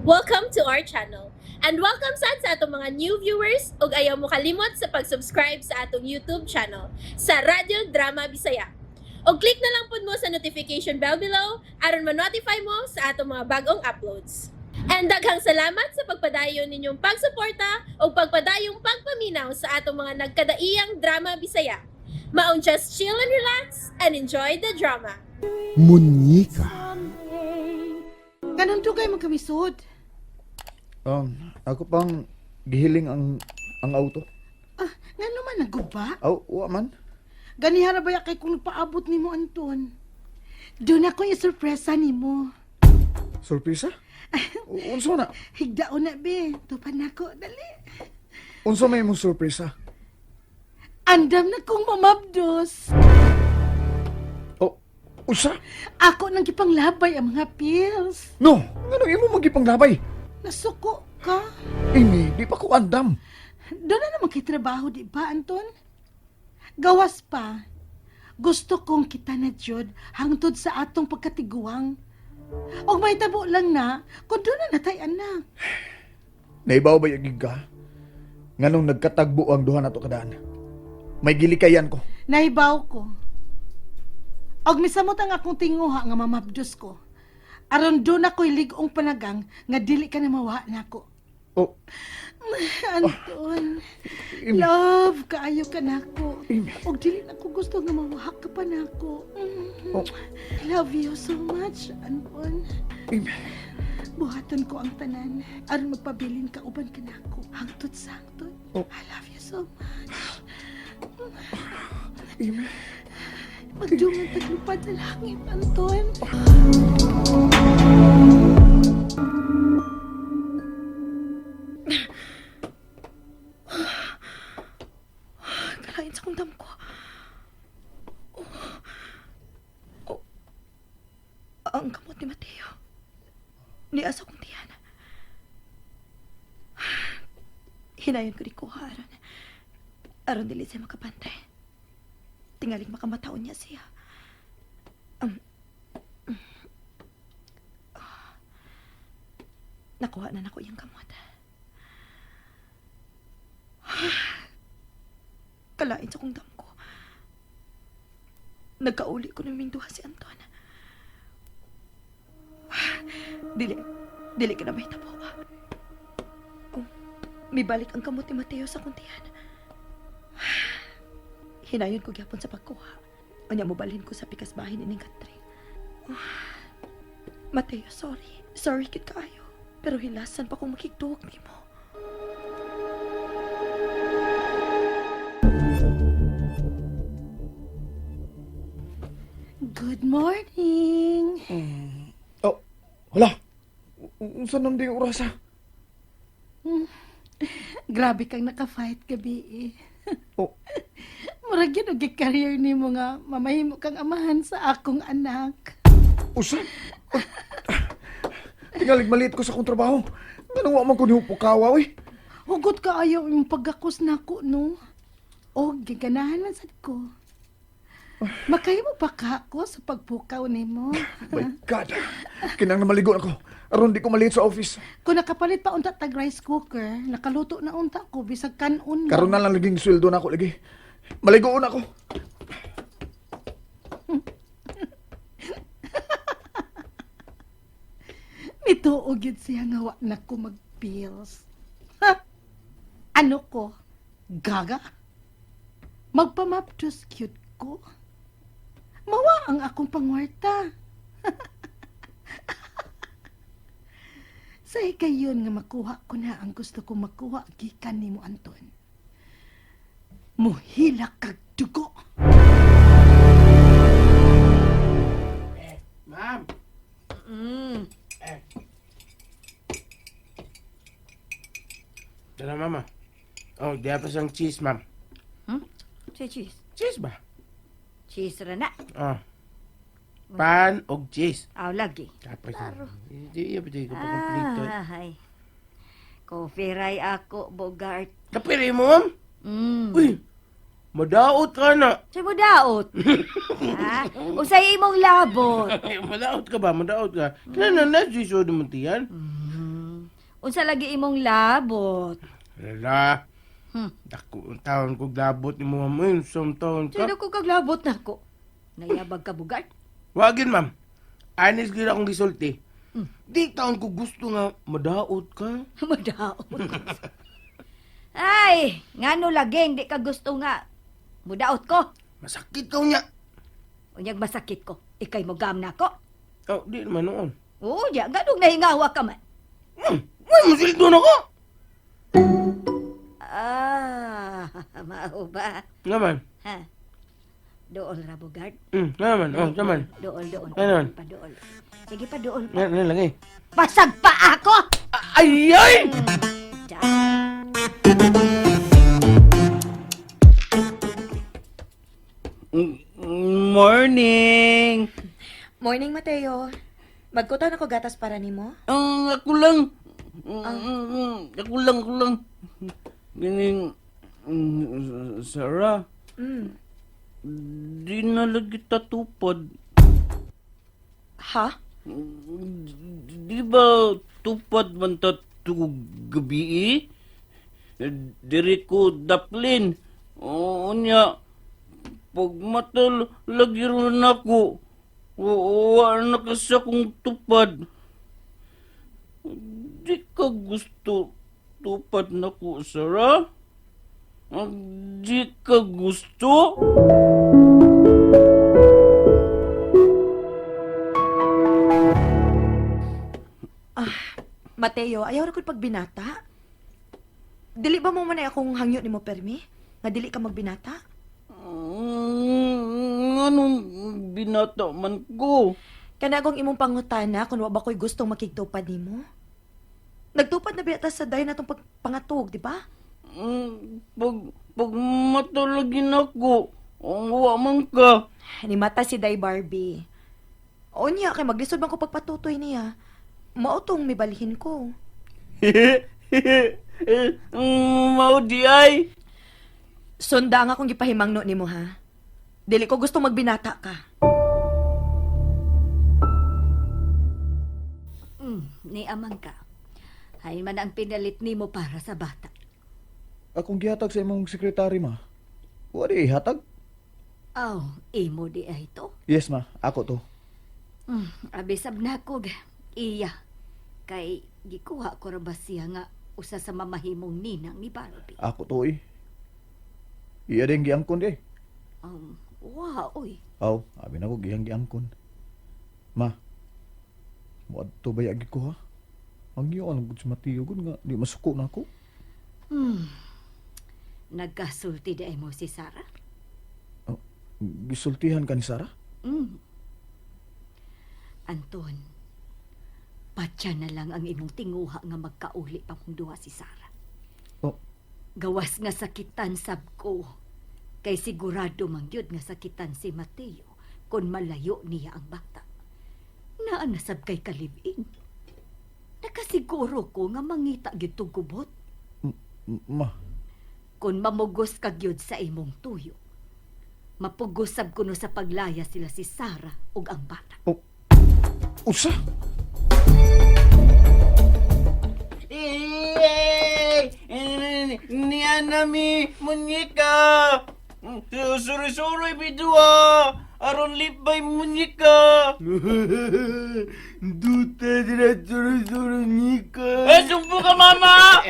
Welcome to our channel. And welcome sad sa atong mga new viewers ug ayaw mo kalimot sa pag-subscribe sa atong YouTube channel sa Radyo Drama Bisaya. Og click na lang pud mo sa notification bell below aron ma-notify mo sa atong mga bagong uploads. And daghang salamat sa pagpadayon ninyong pagsuporta ug pagpadayong pagpaminaw sa atong mga nagkadaiyang drama Bisaya. Maong just chill and relax and enjoy the drama. Munyika. Ganun dugay man kamisod. Ako pang gihiling ang auto. Ah, ngano man naguba? Aw, wa man. Ganihara ba kay kung paabot nimo Anton? Doon ako yung sorpresa nimo. Sorpresa? Unsa na? Higdaon na be. Tupan nako, dali. Unsa may imong sorpresa? Andam na kong mamabdos. Oh, unsa? Ako nang gipanglabay ang mga pills. No, nganong imo magipanglabay? Nasuko ka. Amy, di pa ko andam. Doon na naman kay trabaho, di ba, Anton? Gawas pa. Gusto kong kita na, Jod, hangtod sa atong pagkatiguang. Og may tabo lang na, kung doon na natay anak. Naibaw ba yung ka? Nganong nagkatagbo ang duha nato kadaan? May gilikayan ko. Nahibaw ko. Og misamot ang akong tinguha nga mamabdos ko. Aron doon ako'y lig-ong panagang nga dili ka na mawa nako. Oh, Anton, Amy. love, kaayo ka nako. Amy. Og dili na ko gusto nga mawaha ka pa nako. Mm. Oh. I love you so much, Anton. Amy. Buhaton ko ang tanan aron magpabilin ka uban ka nako. Hangtod sa hangtod. Oh. I love you so much. Amy. Magdungan taglupad sa langit, Anton. Kalain sa kong dam ko. Oh. Oh. Ang kamot ni Mateo. Niya sa kong tiyan. Hinayon ko ni kuha aron. Aron dili siya makabantay. Tingaling makamataon niya siya. Nakuha na nako iyang kamot. Kalain sa kong dam ko. Nagkauli ko ng duha si Anton. Dili, dili ka na may tabo. Oh, mibalik ang kamot ni Mateo sa kuntian. Hinayon ko gyapon sa pagkuha. Unya mobalhin ko sa pikas bahin ining katring. Oh, Mateo, sorry. Sorry kit kaayo. Pero hilasan pa kong makigduog nimo. Good morning. Oh, hala. Unsa nang di orasa? Grabe kang naka-fight gabi eh. Oh, Murag yun og career nimo nga mamahimo kang amahan sa akong anak. usa? Oh, tingalig maliit ko sa akong trabaho. Nganong wa man ko nimo pukawa, oy. Hugot kaayo yung pagkakos nako no. O giganahan man sad ko. Makahimo pa ka ko sa pagpukaw nimo. My God. Kinang na maligo ako. Aron di ko maliit sa office. Kung nakapalit pa unta tag rice cooker, nakaluto na unta ko bisag kanon lang. Karon na lang laging sweldo na ako lagi. Maligoon ako. Nituo gyud siya nga wa na ko mag-pills. Ha? Ano ko? Gaga? Magpamapdos cute ko? Mawa ang akong pangwarta. Sa higayon nga makuha ko na ang gusto kong makuha gikan nimo Anton. Muhila kag dugo. Ma'am. Mm. Eh. Tara, mama. Oh, di pa siyang cheese, ma'am. Say cheese. Cheese ba? Cheese ra na. Oh. Pan og cheese. Aw, lagi. Tapos, hindi, hindi ko pa kumplito. Ah, ay. Coffee ray ako, Bogart. Kapiri mo, ma'am? Mm. Uy, madaot ka na. Say mo daot. Ha? Usay imong labot. Madaot ka ba? Madaot ka. Kaya na na, si Sodo Muntian. Unsa lagi imong labot? Lala. Hmm. Dako ang taon ko labot ni mo, ma'am. Uy, Isang taon ka. Sino ko kaglabot nako? Nayabag ka bugart? Wagin, ma'am. Honest gyud akong gisulti. Di taon ko gusto nga madaot ka. Madaot. Ay, ngano laging di ka gusto nga mudaot ko. Masakit ka niya. Unyag masakit ko. Ikay mo gam na ko. Oh, di naman noon. Oo, diya, ganong nahingawa ka man. Ma'am, may musildo na ko. Ah, mao ba? Naman. Ha? Dool ra bugart. Naman. Oh, naman. Dool, dool. Ano? Padool. Sige, padool. Na, na lang eh. Basag pa ako! Ay, ay! Diya. Morning! Morning, Mateo. Magkutan ako gatas para nimo. Ang ako lang. Ako lang, ako lang. Ganing, Sarah, di na lagi tatupad. Ha? Di ba tupad man ta tug gabi eh? Diri ko daplin. Oo niya, pag matal lagi ron ako, wa na kasi akong tupad. Di ka gusto tupad na ko, Sarah? Di ka gusto? Mateo, ayaw ra kog pagbinata. Dili ba mo man ay akong hangyo nimo permi? Nga dili ka magbinata? Anong binata man ko? Kanagong imong pangutana kung wa ba ko'y gustong makigtupad nimo? Nagtupad na biyata sa day natong pagpangatog, di ba? Pag, pag matalagin ako, wa man ka. Ni mata si Day Barbie. O niya, kay maglisod man ko pagpatutoy niya. Mao tong mibalhin ko. Mao di ay. Sunda nga akong gipahimangno nimo ha. Dili ko gusto magbinata ka. Ni amang ka. Hay man ang pinalit nimo para sa bata. Akong gihatag sa imong sekretary, ma. Wa di ihatag? Aw, imo di ay to. Yes, ma. Ako to. Abisab na ko iya. Kay gikuha ko ra ba siya nga usa sa mamahimong ninang ni Barbie. Ako to, eh. Iya din giangkon di. Wow, oy. Aw, abi na ko giyang giangkon. Ma, muadto ba yagi ko ha? Ang iyo alam ko si Mateo gud nga di masuko na ako. Nagkasulti di ay mo si Sarah. Gisultihan ka ni Sarah? Anton, patya na lang ang imong tinguha nga magkauli pa mong duha si Sarah. Oh. Gawas nga sakitan sab ko. Kay sigurado man gyud nga sakitan si Mateo kung malayo niya ang bata. Naa na sab kay kalibin. Nakasiguro ko nga mangita gyud tong gubot Ma, kung mamugos ka gyud sa imong tuyo. Mapugos sab kuno sa paglaya sila si Sarah ug ang bata. usa! Yay! Niya nami munyika. Suri-suri bidua. Aron lipay munyika. Duta dira suri-suri nika. Eh, sumbo ka, mama!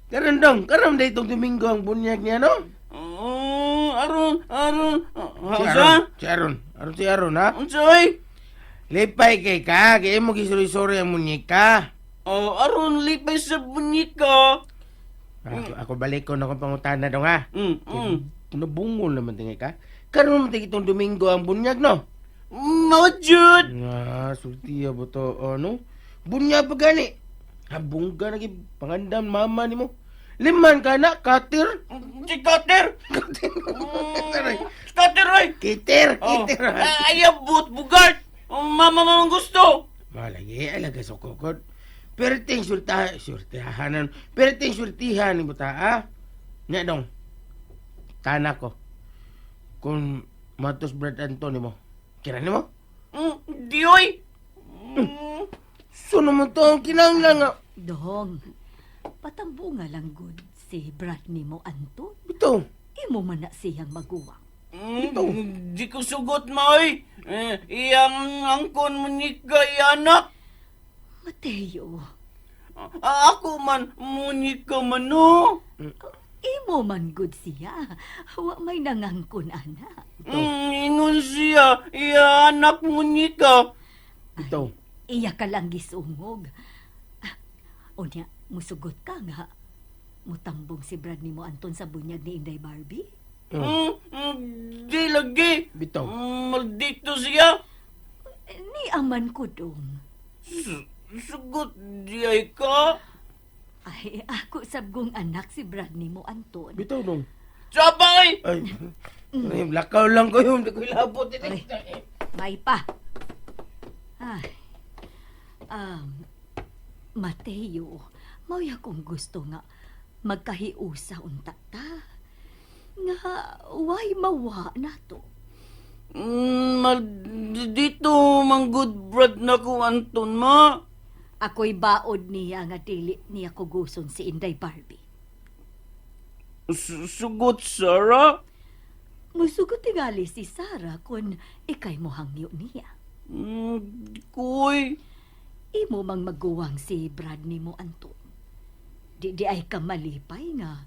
Karon dong, karon day itong Domingo ang bunyag niya, no? Oh, aron, aron. Si Unsa? Aron, si Aron, aron si Aron, ha? Unsa oy? Lipay kay ka, kaya mo gisuri-suri ang munyika. Oh, aron lipay sa munyika. Ako, ako balik ko na akong pangutana dong, ha? Nabungol naman tingay ka. Karon man tingay itong Domingo ang bunyag, no? Mao jud. Nga, sulti ba to, ano? Bunyag pa gani. Habong ka nagi pangandam mama nimo. Liman ka na, katir. Si Cutter. Aray. Cutter oy. Kiter, Oh. kiter. Ay, abot bugart. Oh, mama mo ang gusto. Malagi, alaga sa kokod. Perting sulta, sultahanan. Perting sultihan ni buta, ha? Nya dong. Tana ko. Kung matos Brad Antonio mo, kira nimo? Di oy. So naman to ang kinahanglan nga. Dong, patambunga lang gud si Brad nimo Anton. Bitaw. Imo man na siyang maguwang. Di ko sugot, maoy. Eh, iyang angkon munika, iya anak. Mateo, Ako man, munika man, no. imo man gud siya. Wa may nangangkon ana. Ingon siya, iya anak munika. Bitaw. Iya ka lang gisungog. Ah, unya, musugot ka nga. Mutambong si Brad nimo Anton sa bunyag ni Inday Barbie. Di lagi. Bitaw. Maldito siya. Eh, Ni aman ko dong. Sugot di ay ka. Ay, ako sabgong anak si Brad nimo Anton. Bitaw dong. Sabay! Ay. Ay, lakaw lang ko yun. Di ko ilabot. Ay, may pa. Ay. Mateo, mao akong gusto nga magkahiusa unta ta. Nga way mawa nato. Maldito mang good brad na ko, Anton, ma. Ako'y baod niya nga dili niya kuguson si Inday Barbie. Sugot, Sarah. Musugot tingali si Sarah kun ikay mo hangyo niya. Kuy. Imo mang maguwang si Brad nimo Anton. Di di ay ka malipay nga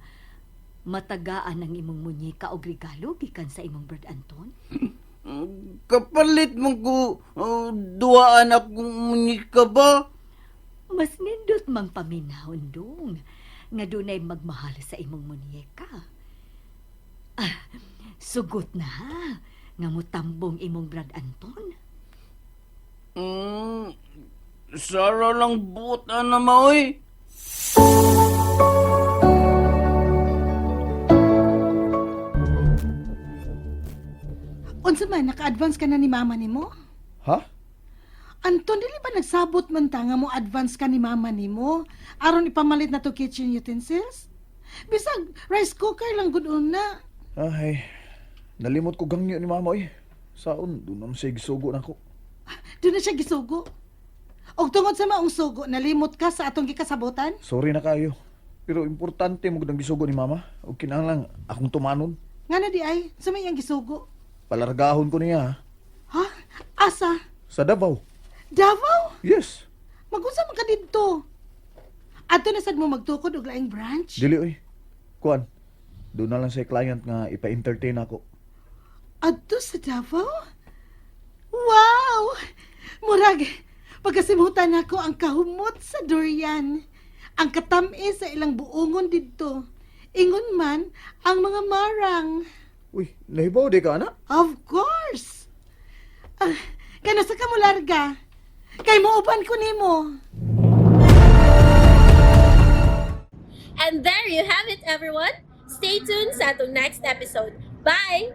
matagaan ang imong munyika og regalo gikan sa imong Brad Anton. Kapalit mo ko duaan akong munika ba? Mas nindot mang paminahon dong nga dunay magmahal sa imong munyeka. Ah, sugot na ha nga mutambong imong Brad Anton. Sarah lang buot na maoy. Unsa man, naka-advance ka na ni mama nimo? Ha? Anton, dili ba nagsabot man ta nga mo advance ka ni mama nimo aron ipamalit na to kitchen utensils? Bisag rice cooker lang gud una. Ay, nalimot ko gangyo ni mama oy. Saon, doon naman siya gisugo na ko. Doon na siya gisugo. Og tungod sa maong sugo, nalimot ka sa atong gikasabotan? Sorry na kayo. Pero importante mo gud ang gisugo ni mama. O kinahanglan akong tumanon. Nga na di ay, sa may iyang gisugo. Palargahon ko niya ha. Ha? Asa? Sa Davao. Davao? Yes. Magunsa man ka didto. Adto na sad mo magtukod og laing branch? Dili oy. Kuan. Doon na lang sa client nga ipa-entertain ako. Adto sa Davao? Wow! Murag, pagkasimutan nako ang kahumot sa durian. Ang katami sa ilang buongon didto. Ingon man ang mga marang. Uy, nahibaw di ka ana? Of course! Ah, kano sa kamularga? Kay muuban ko nimo. And there you have it, everyone. Stay tuned sa atong next episode. Bye!